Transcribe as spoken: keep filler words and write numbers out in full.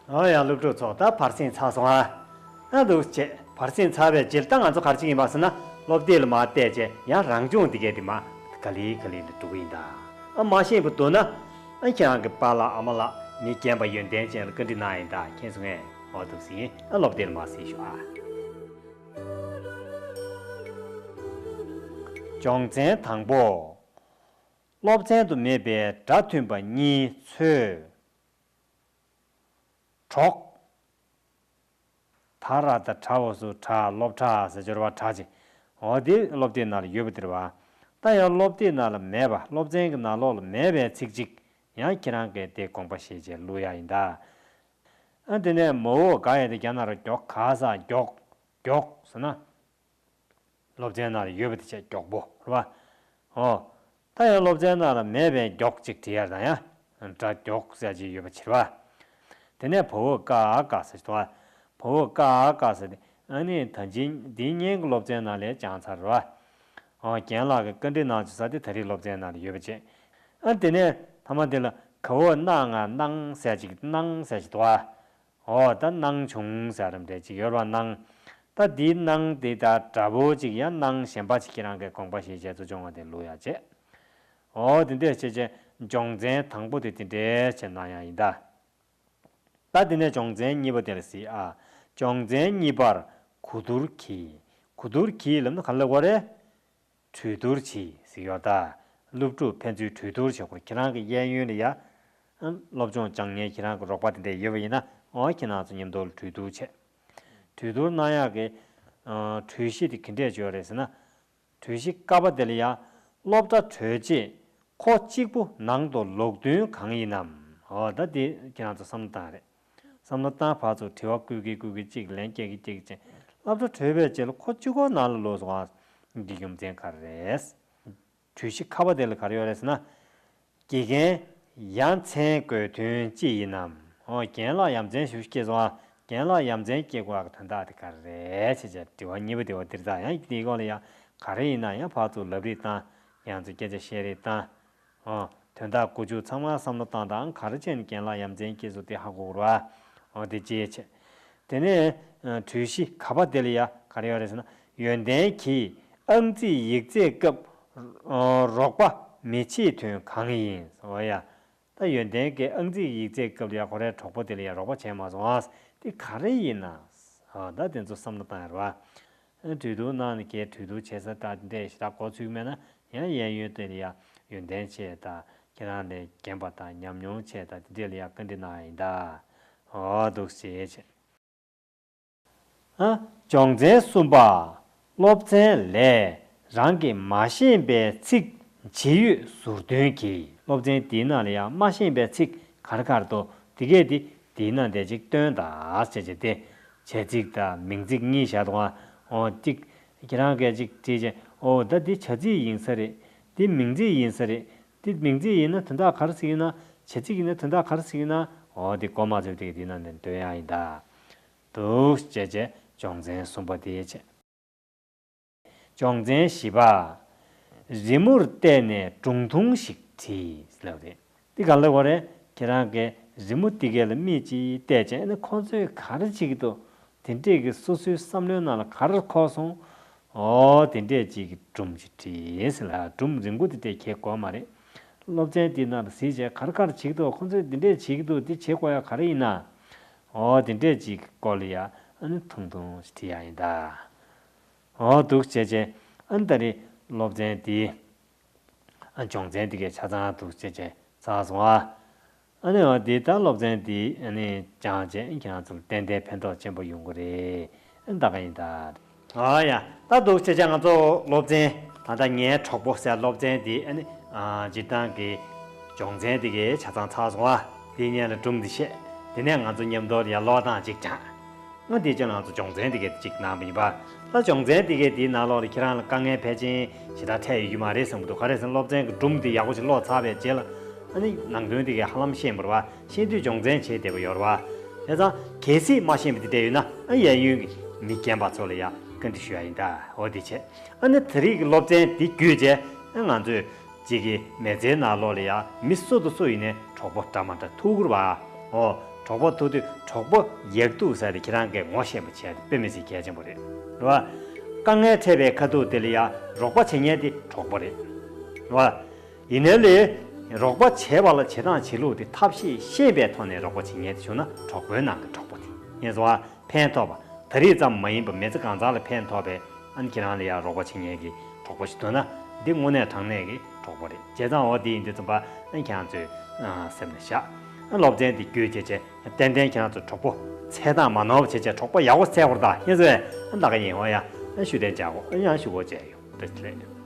ཨོ་ཡ། སློབ་ཕྲུག་ཚོ། ད་བར་གསེང་ཚར་སོང་ཨ། ཨ་འདུག་བྱས། བར་གསེང་ཚར་བའི་རྗེས་ད་ང་ཚོ་ག་རེ་བྱེད་ཀྱི་ཡིན་པ་ཟེར་ན། སློབ་དེབ་ལ་མར་བལྟས་བྱས་ཡང་རང་སྦྱོང་འདི་གས་དེ་མར་ག་ལེ་ག་ལེ་ལ་འགྲོ་གི་ཡིན་ད། ཨ་མ་ཤེས་པ་འདུག་ན། ཨ་ཁྱེད་རང་གི་པཱ་ལགས་ཨ་མ་ལགས་མི་རྒན་པ་ཡོན་ཏན་ཅན་ལ་བཀའ་འདྲི་གནང་ཡིན་ད། མཁྱེན་སོང་ངས། ཨོ་འདུག་སེ་ཡིན། ཨ་སློབ་དེབ་ལ་མར་གཟིགས་ཤོག་ཨ། སྦྱོང་ཚན་དང་པོ། སློབ་ཚན་དུ་མེད་པའི་སྒྲ་མཐུན་པ་གཉིས་འཚོལ། གྲོགས། ད་ར་ད་གྲ་འོ་སུ་གྲ། སློབ་གྲྭ་ཟེར་སྦྱོར་བ་གྲ་ཅིག་འོ་དེ་སློབ་དེབ་ནང་ལ་ཡོད་པ་དེ་རེད་བ། ད་ཡང་སློབ་དེབ་ནང་ལ་མེད་པ། སློབ་ཚན་གྱི་ནང་ལོགས་ལ་མེད་པའི་ཚིག་ཅིག་ཡང་ཁྱེད་རང་གིས་དེ་དགོངས་པ་བཞེས་བྱས་བླུག་ཡ་ཡིན་ད། ཨ་དེ་ནས་མ་འོག་ག་ཡ་དེ་རྒྱ་ནག་རུ་མགྱོགས། ག་ས་མགྱོགས། མགྱོགས་ཟེར་ན། སློབ་ཚན་ནང་ལ་ཡོད་པ་དེ་བྱས་མགྱོགས་པོ་རེད་བ། ཨོ། ད་ཡང་སློབ་ཚན་ནང་ལ་མེད་པའི་མགྱོགས་ཅིག་བྲིས་ཡ་དང་ཡ། སྒྲ་མགྱོགས་ཟེར་ཅིག་ཡོད་པ་བྱེད་བ། དེ་ནས་བ་འོག་ཀ་འ་ག་ཟེར་ཞིག་འདུག་བ། བ་འོག་ཀ་འ་ག་ཟེར་ཏེ། ཨ་ནི་ད་ཅིང་འདི་སྔོན་གྱི་སློབ་ཚན་ནང་ལས་སྦྱངས་ཚར་རེད་བ། ཨོ། རྒན་ལགས་ཀྱིས་བཀའ་འདྲི་གནང་བྱུང་ས་དེ་ད་རེས་སློབ་ཚན་ནང་ལ་ཡོད་པ་བྱེད། ཨ་དེ་ནས་ཐ་མ་དེ་ལ་ག་འོག་ན་ང་གནང་ཟེར་ཅིག་གནང་ཟེར་ཞིག་འདུག་བ། འོ་ད་གནང་བྱུང་ཟེར་རམ་འདྲ་ཅིག་ཡོད་རེད་བ། གནང་། ད་འདིའི་གནང་དེ་ད་འདྲ་པོ་ཅིག་ཡང་གནང་གཞན་པ་ཅིག་ཁྱེད་རང་གིས་དགོངས་པ་བཞེས་བྱས་ཚུར་སྦྱོང་བ་དེ་བླུག་ཡ་བྱེད། འོ་དེ་འདྲས་བྱས་བྱས་སྦྱོང་ཚན་དང་པོ་དེ་དེ་འདྲས་བྱས་གནང་ཡ་ཡིན་ད། ད་དེ་ནས་སྦྱོང་ཚན་གཉིས་པ་དེ་ལ་གཟིགས་ཨ། སྦྱོང་ཚན་གཉིས་པར་གོ་བསྡུར་གྱིས། གོ་བསྡུར་གྱིས་ལབ་ན་ག་རེ་ལབ་དགོས་རེད། གྲོས་བསྡུར་གྱིས་ཟེར་ཡོད་ད། སློབ་ཕྲུག་ཕན་ཚུན་གྲོས་བསྡུར་བྱེད་དགོས། ཁྱེད་རང་གི་གཡས་གཡོན་ལ་ཡ། སློབ་སྦྱོང་སྦྱང་མཁན་ཁྱེད་རང་གི་རོགས་པ་དེ་འདྲ་ཡོད་པ་ཡིན་ན། འོ་ཁྱེད་རང་ཚོ་མཉམ་དུ་གྲོས་བསྡུར་བྱེད། གྲོས་བསྡུར་གནང་ཡག་གི་གྲོས་གཞི་དེ་ག་འདྲས་བྱས་ཡོད་རེད་ཟེར་ན། གྲོས་གཞི་ཀ་པ་དེ་ལ་ཡ། སློབ་གྲྭ་གྲོལ་རྗེས་ཁོ་གཅིག་པུ་ནང་དུ་ལོག་དོན་གང་ཡིན་ནམ། འོ་ད་དེ་ཁྱེད་རང་ཚོ་བསམ་བློ་བཏང་རེད། བསམ་བློ་བཏང་བར་དུ་དྲི་བ་བཀོད་ཀྱི་བཀོད་ཀྱི་གཅིག་ལན་སྐྱེལ་གྱི་སྐྱེལ་གྱི་ཅན། སློབ་གྲྭ་གྲོལ་བའི་རྗེས་ལ་ཁོ་གཅིག་པོ་ནང་ལ་ལོག་སོང་བ། འདི་རྒྱུ་མཚན་ག་རེ་རེད། གྲོས་གཞི་ཁ་པ་དེ་ལ་ག་རེ་ཡོད་རེད་ཟེར་ན། དགེ་རྒན་ཡ་མཚན་དགོས་དོན་ཅི་ཡིན་ནམ། འོ་རྒན་ལགས་ཡ་མཚན་ཞིག་སྐྱེས་སོང་ཨ། རྒན་ལགས་ཡ་མཚན་སྐྱེ་དགོས་ཡག་གི་དོན་དག་དེ་ག་རེ་རེད་ཟེར་བྱས་དྲི་བ་གཉིས་པ་དེ་བ་འདིར་ད་ཡང་དེའི་སྐོར་ལ་ཡ་ག་རེ་ཡིན་ན་ཡང་ཕར་ཚུར་ལབ་རེས་བཏང་། ཡང་ཚུར་སྐད་ཆ་བཤད་རེས་བཏང་། ཨོ། དོན་དག་མགོ་མཇུག་ཚང་མ་བསམ་བློ་བཏང་དང་། ག་རེ་བྱས་ནས་རྒན་ལགས་ཡ་མཚན་སྐྱེས་སོང་དེ་ཧ་གོ་དགོས་རེད་བ། ཨོ་དེ་བྱས་བྱས། དེ་ནས་གྲོས་གཞི་ག་པ་དེ་ལ་ཡ་ག་རེ་ཡོད་རེད་ཟེར་ན། ཡོན་ཏན་གྱིས་ཨང་རྩིས་ཡིག་ཚད་སྐབས་རོགས་པ་མི་བྱེད་དོན་གང་ཡིན། ཨོ་ཡ། ད་ཡོན་ཏན་གྱིས་ཨང་རྩིས་ཡིག་ཚད་སྐབས་ལ་ཡ་ཁོ་རའི་གྲོགས་པོ་དེ་ལ་ཡ་རོགས་པ་བྱས་མ་སོང་ཨ། དེ་ག་རེ་ཡིན་ན། ཨོ་ད་དེ་ཚོ་བསམ་བློ་བཏང་ཡ་རེད་བ། གྲོས་བསྡུར་གནང་ནས་ཀྱི་གྲོས་བསྡུར་བྱེད་ས་དང་དེ་འདྲས་ཞེ་དྲག་གོ་ཚུགས་མེད་ན། ཡང་གཡས་གཡོན་དེ་ལ་ཡ་ཡོན་ཏན་ཆེ་དང་ཁྱེད་རང་ལས་རྒན་པ་དང་ཉམས་མྱོང་ཆེ་དང་དེ་འདྲས་ལ་ཡ་བཀའ་འདྲི་གནང་ཡ་ཡིན་ད། འོ་འདུག་སེ་བྱས། ཨ། སྦྱོང་ཚན་གསུམ་པ། སློབ་ཚན་ལས་རང་གིས་མ་ཤེས་པའི་ཚིག་ཇི་ཡོད་ཟུར་འདོན་གྱིས། སློབ་ཚན་འདིའི་ནང་ལ་ཡང་མ་ཤེས་པའི་ཚིག་ག་རེ་ག་རེ་འདུག་དེ་གས་དེ་དེའི་ནང་དེ་གཅིག་སྟོན་དང་བྱས་བྱས་ཏེ། བྱ་ཚིག་དང་མིང་ཚིག་གཉིས་བཞག་འདུག་ཨ། འོ་གཅིག་ཁྱེད་རང་གིས་གཅིག་བྲིས་བྱས། འོ་ད་འདི་བྱ་ཚིག་ཡིན་ས་རེད། འདི་མིང་ཚིག་ཡིན་ས་རེད། འདི་མིང་ཚིག་ཡིན་ན་དོན་དག་ག་རེ་ཟེར་གྱི་ཡིན་ན། བྱ་ཚིག་ཡིན་ན་དོན་དག་ག་རེ་ཟེར་གྱི་ཡིན་ན། འོ་འདི་མགོ་མ་ཚོས་དེ་གས་དེའི་ནང་ནས་འདོན་ཡག་ཡིན་ད། འདུག་བྱས་བྱས་སྦྱོང་ཚན་གསུམ་པ་དེ་བྱས། སྦྱོང་ཚན་བཞི་པ། རི་མོར་བལྟས་ནས་སྒྲུང་ཐུང་ཞིག་བྲིས་ལབ་རེད། འདི་ག་ལ་གོ་རེད། ཁྱེད་རང་གིས་རི་མོ་འདི་གས་ལ་མིག་ཅིག་བལྟས་བྱས་ནས་ཁོ་ཚོས་ག་རེ་བྱེད་ཀྱི་འདུག་དེ་འདྲས་ཀྱི་སོ་སོའི་བསམ་བློའི་ནང་ལ་ག་རེ་འཁོར་སོང་། འོ་དེ་འདྲས་ཅིག་གི་སྒྲུང་ཅིག་བྲིས་ལ། སྒྲུང་རིང་པོ་དེ་འདྲས་གས་དགོས་མ་རེད། སློབ་ཚན་འདི་ནང་ལ་གཟིགས་བྱས་ག་རེ་ག་རེ་བྱེད་ཀྱི་འདུག་ཁོ་ཚོས་འདི་འདྲས་བྱེད་ཀྱི་འདུག་འདི་བྱེད་དགོས་ཡ་ག་རེ་ཡིན་ན། འོ་དེ་འདྲས་ཅིག་གི་སྐོར་ལ་ཡ་ཨ་ནི་ཐུང་ཐུང་ཞིག་བྲིས་ཡ་ཡིན་ད། འོ་འདུག་བྱས་བྱས་ཨ་ནི་ད་རེས་སློབ་ཚན་འདི། ཨ་སྦྱོང་ཚན་འདི་གས་ཆ་ཚང་འདུག་བྱས་བྱས་ཚར་སོང་ཨ། ཨ་ནི་འོ་འདི་ལྟར་སློབ་ཚན་འདི་ཨ་ནི་སྦྱངས་བྱས་ཁྱེད་རང་ཚོ་ལ་ཏན་ཏན་ཕན་ཐོགས་ཆེན་པོ་ཡོང་གི་རེད། ཨ་ནི་ད་ག་ཡིན་ད། ཨ་ཡ། ད་འདུག་བྱས་བྱས་ང་ཚོ་སློབ་ཚན། ད་ལྟ་ངའི་གྲོགས་པོ་ཟེར་སློབ་ཚན་འདི་ཨ་ནི་ཨ་སྤྱིར་བཏང་གི་སྦྱོང་ཚན་འདི་གས་ཆ་ཚང་ཚར་སོང་ཨ། འདི་སྔོན་ལ་སྒྲུང་འདི་བཤད། དེ་ནས་ང་ཚོ་མཉམ་དུ་ཡར་ཀློག་སྟངས་གཅིག་སྦྱངས། ང་འདི་ཅན་ལ་ང་ཚོ་སྦྱོང་ཚན་འདི་གས་འདི་གཅིག་གནང་བ་ཡིན་པ། ད་སྦྱོང་ཚན་འདི་གས་འདིའི་ནང་ལོགས་ལ་ཁྱེད་རང་ལ་དཀའ་ངལ་ཕལ་ཆེར་ཞེ་དྲག་འཕྲད་ཡོད་རྒྱུ་མ་རེད་བསམ་གྱི་འདུག་ག་རེ་ཟེར་ན་སློབ་ཚན་གྱི་སྒྲུང་འདི་ཡག་པོ་ཞིག་ཀློག་ཚར་བའི་རྗེས་ལ་ཨ་ནི་ནང་དོན་འདི་གས་ཧ་ལམ་ཤེས་པ་རེད་བ། ཤེས་དུས་སྦྱོང་ཚན་བྱེད་བདེ་པོ་ཡོད་རེད་བ། བྱས་ཙང་གལ་སྲིད་མ་ཤེས་པ་འདི་འདྲ་ཡོད་ན་ཨ་གཡས་གཡོན་གྱི་མི་རྒན་པ་ཚོ་ལ་ཡ་བཀའ་འདྲི་ཞུ་ཡ་ཡིན་ད། འོ་འདི་བྱས། ཨ་ནི་དེ་རིང་གི་སློབ་ཚན་འདི་བརྒྱུད་བྱས་ཨ་ང་ཚོས་གཅིག་གི་མི་ཚེའི་ནང་ལོགས་ལ་ཡ་མི་སུ་དང་སུ་ཡིན་ནའི་གྲོགས་པོ་འདྲ་མ་འདྲ་ཐུག་གི་རེད་བ། འོ། གྲོགས་པོ་ཐུག་དུས་གྲོགས་པོ་ཡག་སྡུག་ཟེར་དེ་ཁྱེད་རང་གིས་ངོ་ཤེས་པ་བྱས་ཏེ་དཔེ་མི་སྲིད་གལ་ཆེན་པོ་རེད། རེད་བ། དཀའ་ངལ་འཕྲད་པའི་ཁ་ཐུག་དེ་ལ་ཡང་རོགས་པ་བྱེད་མཁན་དེ་གྲོགས་པོ་རེད། རེད་བ། ཡིན་ནའི་ལས། རོགས་པ་བྱེད་པ་ལ་བྱེད་སྟངས་བྱེད་ལུགས་དེ་ཐབས་ཤེས་ཤེས་པའི་ཐོག་ནས་རོགས་པ་བྱེད་མཁན་དེ་བྱུང་ན་གྲོགས་པོའི་ནང་གི་གྲོགས་པོ་དེ་ཡིན་སོང་ཨ། ཕན་ཐོགས་པ། ད་རེས་ཙམ་མ་ཡིན་པར་མི་ཚེ་གང་ཚང་ལ་ཕན་ཐོགས་པའི་ཨ་ནི་ཁྱེད་རང་ལ་ཡང་རོགས་པ་བྱེད་མཁན་གྱི་གྲོགས་པོ་ཞིག་འདུག་ན། འདི་དངོས་གནས་དྲང་གནས་ཀྱི་གྲོགས་པོ་རེད། བྱས་ཙང་འོ་དེ་ཡིན་དུས་ཙམ་པ་ཨ་ནི་ཁྱེད་རང་ཚོས་ཨ་སེམས་ལ་བཞག་ཨ་སློབ་ཚན་འདི་བརྒྱུད་བྱས་བྱས་ཏན་ཏན་ཁྱེད་རང་ཚོ་གྲོགས་པོ་འཚོལ་སྟངས་མ་ནོར་བ་བྱས་བྱས་གྲོགས་པོ་ཡག་པོ་འཚོལ་དགོས་རེད་ད། ཡིན་ཟེར་བས་ཨ་ད་ག་ཡིན། འོ་ཡ་ཨ་ཤུགས་ལྡན་བྱ་དགོས། ཨ་ཡང་ཤུགས་པོ་བྱས་ཡོད། བཀྲ་ཤིས་བདེ་ལེགས།